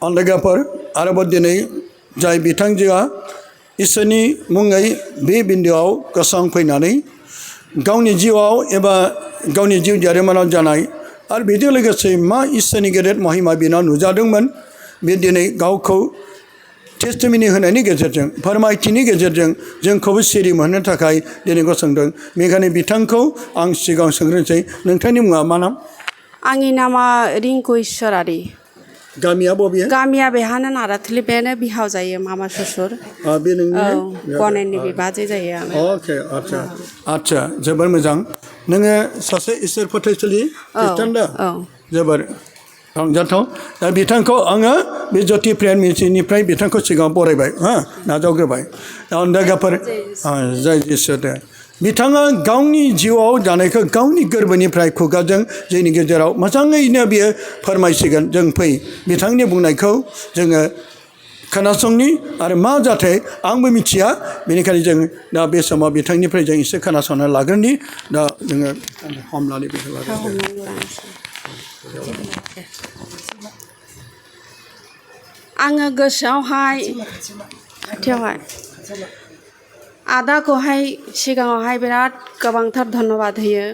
अन्दागाफोर आरोबाव दिनै जाय बिथांजोआ इसोरनि मुङै बे बिन्दोआव गसंफैनानै गावनि जिउआव एबा गावनि जिउ जारिमिनाव जानाय आरो बेजों लोगोसे मा इसोरनि गेदेर महिमा बिनाव नुजादोंमोन बे दिनै गावखौ टेस्टिमनि होनायनि गेजेरजों फोरमायथिनि गेजेरजों जोंखौबो सिरि मोननो थाखाय दिनै गसंदों बेखायनो बिथांखौ आं सिगाङाव सोंग्रोनोसै नोंथांनि मुङा मा नाम? आंनि नामा रिंकु इसरारि। गामिया बबे? गामिया बेहानो नाराथुलि बेनो बिहाव जायो मामा ससुर। बे नोंनि गनायनि बिबाजै जायो आं। अके आच्छा जोबोर मोजां नोङो सासे इसोर फोथायसुलि खृष्टान दा जोबोर रंजाथाव दा बिथांखौ आङो बे ज्योति प्रेयार मिटिंनिफ्राय बिथांखौ सिगाङाव बरायबाय नाजावग्रोबाय दा अन्दागाफोर जय जिसु दे बिथाङा गावनि जिउआव जानायखौ गावनि गोरबोनिफ्राय खुगाजों जोंनि गेजेराव मोजाङैनो बियो फोरमायसिगोन जों फै बिथांनि बुंनायखौ जोङो खोनासंनि आरो मा जाथाय आंबो मिथिया बेनिखायनो जों दा बे समाव बिथांनिफ्राय जों एसे खोनासंना लाग्रोनि दा जोङो हमनानै बेखौ लागोन आङो गोसोआवहाय थेवहाय आदाखौहाय सिगाङावहाय बिराद गोबांथार धन्यबाद होयो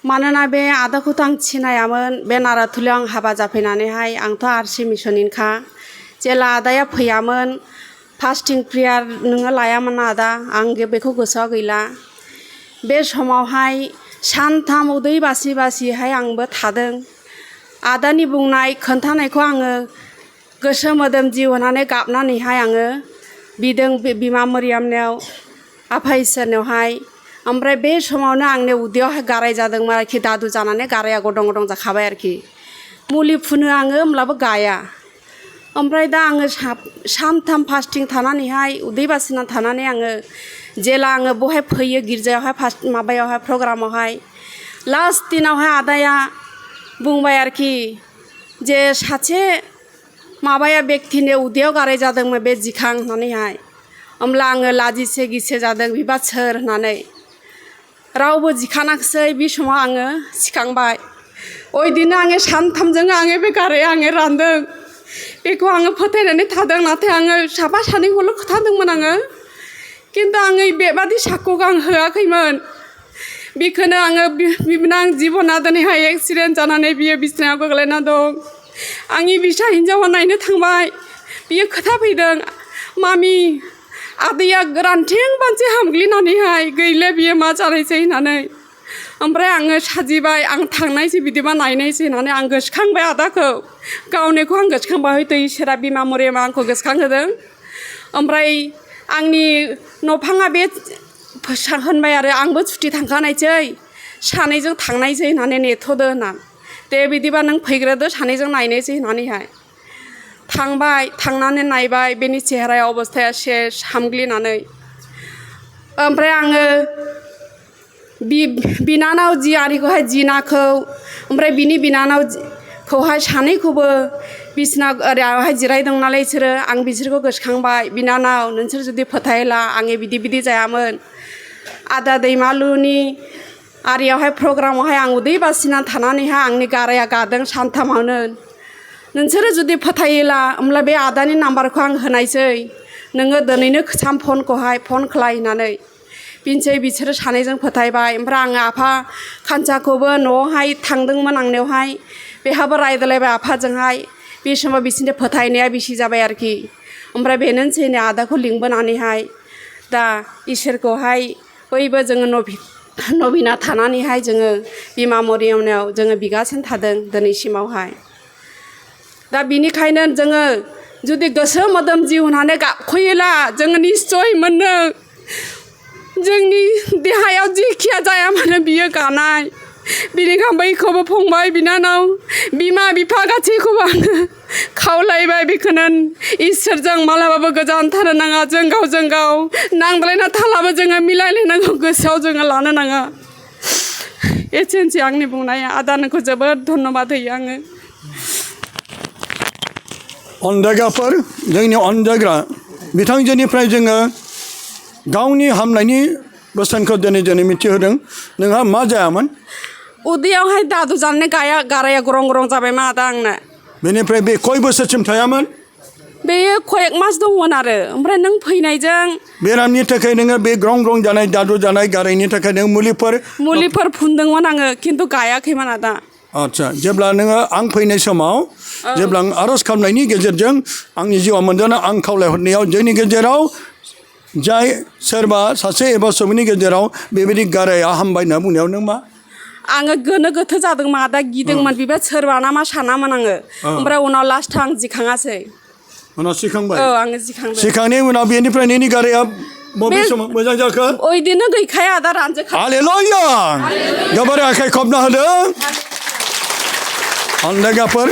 मानोना बे आदाखौथ' आं सिनायामोन बे नाराथुलियाव आं हाबा जाफैनानैहाय आंथ' आरसि मिसननिनोखा जेला आदाया फैयामोन फास्टिं प्रेयार नोङो लायामोन आदा आं बेखौ गोसोआव गैला बे समावहाय सानथाम उदै बासि बासिहाय आंबो थादों आदानि बुंनाय खोन्थानायखौ आङो गोसो मोदोम जिउ होनानै गाबनानैहाय आङो बिदों बिमा मरियामनियाव आफा इसोरनियावहाय ओमफ्राय बे समावनो आंनि उदैयावहाय गाराय जादोंमोन आरोखि दादु जानानै गाराया गदं गदं जाखाबाय आरोखि मुलि फुनो आङो होमब्लाबो गाया ओमफ्राय दा आङो सानथाम फास्टिं थानानैहाय उदै बासिना थानानै आङो जेला आङो बहाय फैयो गिर्जायावहाय माबायावहाय प्रग्रामावहाय लास्ट दिनावहाय आदाया बुंबाय आरोखि जे सासे माबाया बेक्तिनि उदैयाव गाराय जादोंमोन बे जिखां होननानैहाय होमब्ला आङो लाजिसे गिसे जादों बिबा सोर होननानै रावबो जिखानाखिसै बे समाव आङो सिखांबाय ओइदिनो आङो सानथामजों आङो बे गाराया आङो रानदों बेखौ आङो फोथायनानै थादों नाथाय आङो साफा सानैखौल' खोथादोंमोन आङो खिन्थु आङो बेबादि साक्क'खौ आं होआखैमोन बेखौनो आङो बिबोनां जिबना दिनैहाय एक्सिडेन्ट जानानै बियो बिसिनायाव गोग्लैना दं आंनि फिसा हिन्जावा नायनो थांबाय बियो खोथा फैदों मामि आदैया रानथें बानथें हामग्लिनानैहाय गैले बियो मा जानायसै होननानै ओमफ्राय आङो साजिबाय आं थांनायसै बिदिबा नायनायसै होननानै आं गोसोखांबाय आदाखौ गावनिखौ आं गोसोखांबाय हयथ' इसोरा बिमा मरियामा आंखौ गोसोखांहोदों ओमफ्राय आंनि नफाङा बे होनबाय आरो आंबो सुथि थांखानायसै सानैजों थांनायसै होननानै नेथ'दो होनना दे बिदिबा नों फैग्रोदो सानैजों नायनोसै होननानैहाय थांबाय थांनानै नायबाय बेनि चेहेराया अबस्थाया सेस हामग्लिनानै ओमफ्राय आङो बिनानाव जि आरिखौहाय जिनाखौ ओमफ्राय बिनि बिनानावखौहाय सानैखौबो बिसिना ओरैहाय जिरायदों नालाय बिसोरो आं बिसोरखौ गोसोखांबाय बिनानाव नोंसोर जुदि फोथायला आङो बिदि जायामोन आदा दैमालुनि आरियावहाय प्रग्रामावहाय आं उदै बासिना थानानैहाय आंनि गाराया गादों सानथामावनो नोंसोरो जुदि फोथायोला होमब्ला बे आदानि नाम्बारखौ आं होनायसै नोङो दिनैनो साम फनखौहाय फन खालाय होननानै बिनोसै बिसोरो सानैजों फोथायबाय ओमफ्राय आङो आफा खानसाखौबो न'आवहाय थांदोंमोन आंनियावहाय बेहाबो रायज्लायबाय आफाजोंहाय बे समाव बिसोरनि फोथायनाया बिसि जाबाय आरोखि ओमफ्राय बेनोसै नै आदाखौ लिंबोनानैहाय दा इसोरखौहाय बयबो जोङो नबिना थानानैहाय जोङो बिमा मरियामनियाव जोङो बिगासिनो थादों दिनैसिमावहाय दा बिनिखायनो जोङो जुदि गोसो मोदोम जिउ होनानै गाबखयोला जोङो निस्सय मोनो जोंनि देहायाव जिखिया जाया मानो बियो गानाय बिनिखायनो बैखौबो फंबाय बिनानाव बिमा बिफा गासैखौबो आङो खावलायबाय बेखौनो इसोरजों मालाबाबो गोजान थानो नाङा जों गावजों गाव नांद्रायना थालाबो जोङो मिलायलायनांगौ गोसोआव जोङो लानो नाङा एसेनोसै आंनि बुंनाया आदा नोंखौ जोबोद धन्यबाद होयो आङो अन्दागाफोर जोंनि अन्दाग्रा बिथांजोनिफ्राय जोङो गावनि हामनायनि बोसोनखौ दिनै मिथिहोदों नोंहा मा जायामोन उदैयावहाय दादु जानानै गाराया गरं गरं जाबायमा आदा आंनो बेनिफ्राय बे कय बोसोरसिम थायामोन बेयो कयेक मास दंमोन आरो ओमफ्राय नों फैनायजों बेरामनि थाखाय नोङो बे ग्रं ग्रं जानाय दादु जानाय गारायनि थाखाय नों मुलिफोर फुनदोंमोन आङो खिन्थु गायाखैमोन आदा आच्छा जेब्ला नोङो आं फैनाय समाव जेब्ला आं आर'ज खालामनायनि गेजेरजों आंनि जिउआव मोनजानो आं खावलायहरनायाव जोंनि गेजेराव जाय सोरबा सासे एबा सुबुंनि गेजेराव बेबायदि गाराया हामबाय होनना बुंनायाव नों मा आङो गोनो गोथो जादोंमोन आदा गिदोंमोन बिबा सोरबा ना मा सानामोन आङो ओमफ्राय उनाव लास्टआव आं जिखाङासै उनाव सिखांबाय आङो जिखांदों सिखांनायनि उनाव बेनिफ्राय नोंनि गाराया बबे समाव मोजां जाखो ओइदिनो गैखाया आदा रानजोबखाबाय हालेलुया गोबारै आखाइ खबना होदों अनलायगाफोर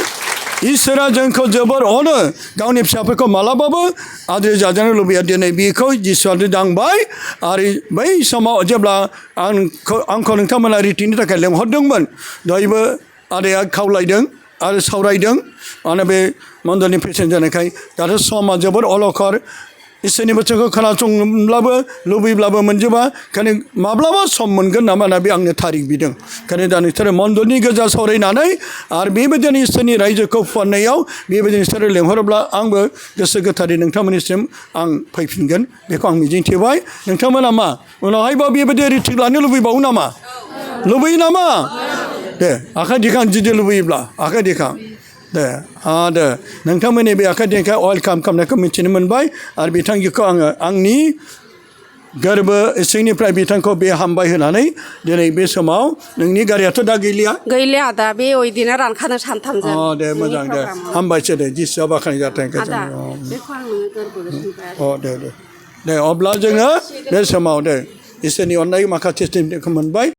इसोरा जोंखौ जोबोर अनो गावनि फिसाफोरखौ मालाबाबो आद्रि जाजानो लुबैया दिनै बेखौ जिसुआ दांबाय आरो बै समाव जेब्ला आंखौ नोंथांमोना रिटिनि थाखाय लेंहरदोंमोन दहायबो आदाया खावलायदों आरो सावरायदों मानो बे मन्दलनि प्रेसिडेन्ट जानायखाय दाथ' समा जोबोर अलखर इसोरनि बाथ्राखौ खोनासंब्लाबो लुबैब्लाबो मोनजोबा ओंखायनो माब्लाबा सम मोनगोन नामा होनना बे आंनो थारिख बिदों ओंखायनो दा नोंसोरो मन्दलनि गोजा सावरायनानै आरो बेबायदिनो इसोरनि रायजोखौ फुवारनायाव बेबायदिनो नोंसोरो लेंहरोब्ला आंबो गोसो गोथारै नोंथांमोननिसिम आं फैफिनगोन बेखौ आं मिजिंथिबाय नोंथांमोना मा उनावहायबा बेबायदि रिटिक लानो लुबैबावो नामा लुबैयो नामा दे आखाइ दिखां जुदि लुबैयोब्ला आखाइ दिखां दे दे नोंथांमोननि बे आखाइ दिखां वेलकाम खालामनायखौ मिथिनो मोनबाय आरो बिथांखौ आङो आंनि गोरबो इसिंनिफ्राय बिथांखौ बे हामबाय होनानै दिनै बे समाव नोंनि गारियाथ' दा गैलिया दा बे ओइदिनो रानखानो सानथामजों दे मोजां दे हामबायसो दे जिसुआ बाख्नाय जाथों दे अब्ला जोङो बे समाव दे इसोरनि अननाय माखासे मोनबाय